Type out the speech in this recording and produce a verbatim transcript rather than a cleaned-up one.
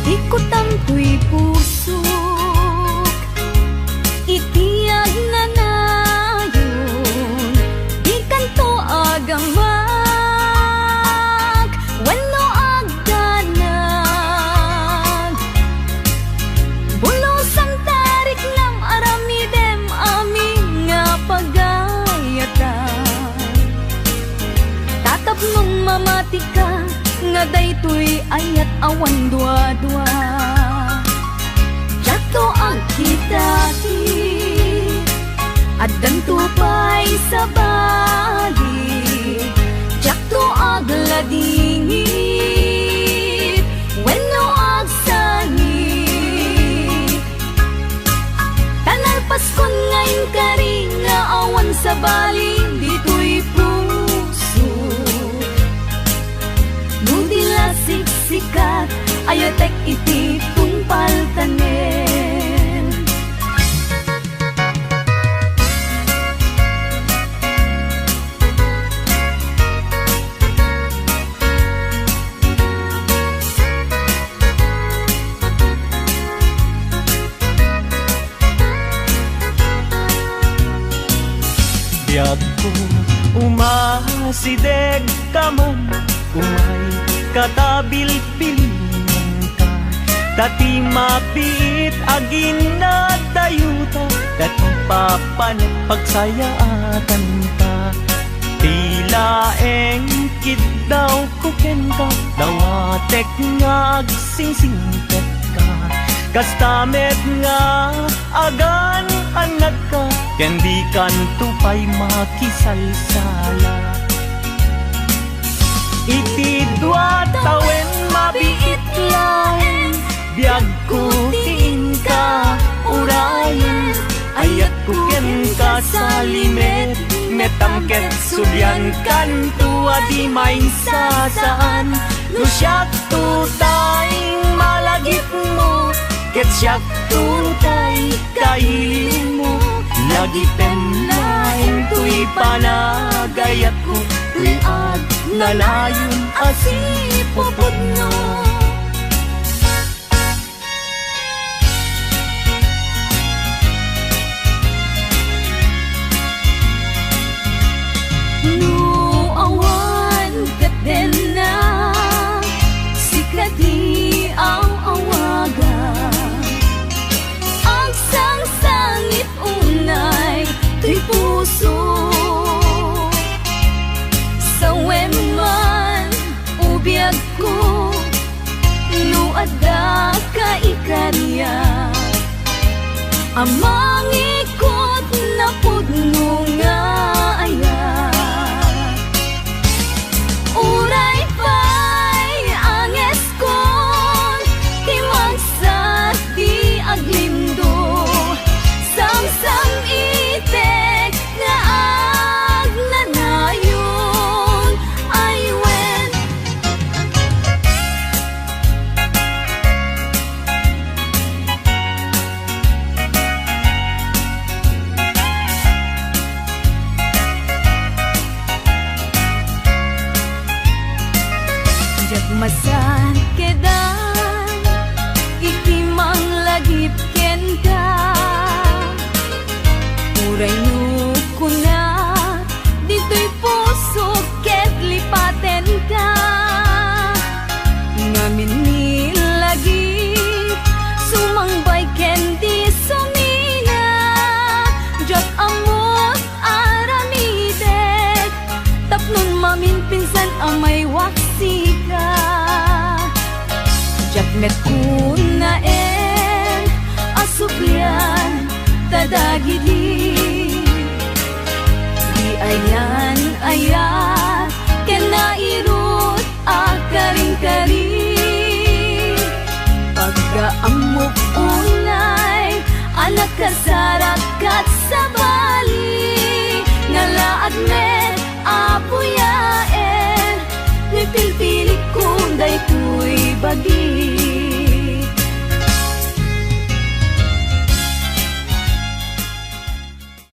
Ikkutam toy pusok iti agnanayon, dikanto agamak wenno agdanag. Bulosan ta riknam, aramidem amin nga pagayatan. Tatapnon mamatika nga daytoy ayat awan duadua. Diakto agkitati, addanto pay sabali. Diakto agladingit wenno agsangit. Ta nalpaskon nga inkari nga awan sabali ditoy puso. No di la siksikat, ayatek iti tungpal tanem. Biagko, umasidegka man, umay katabilbilinganka. Ta ti mabiit a ginadayuta, ta ti papan pagsayaatanta. Ti laeng kiddawko kenka, dawatek nga agsingsingpetka. Kasta met nga agan-annadka, ken dikanto pay makisalsala. Iti dua tawen mabiit laeng, biagko ti inka urayen. Ayatko kenka salimed, metam ket subliankanto a di mainsasaan. No siakto tay malagipmo, ket siakto tay kailiwmo, lagipen laeng toy panagayatko, toy agnanayon a sipupudno. No awan ket dennak, sika ti aw-awagan. Agsangsangit unay toy puso. Sawem man, o biagko, no adda kaikariak a mangikot napudno nga ayat. Uray pay angeskon ti magsat ti aglimdo, samsam-itek nga agnanayon, ay wen. Diak masankedan iti manglagip kenka. Uray no kunak, ditoy pusok ket lipatenka. Ngamin ni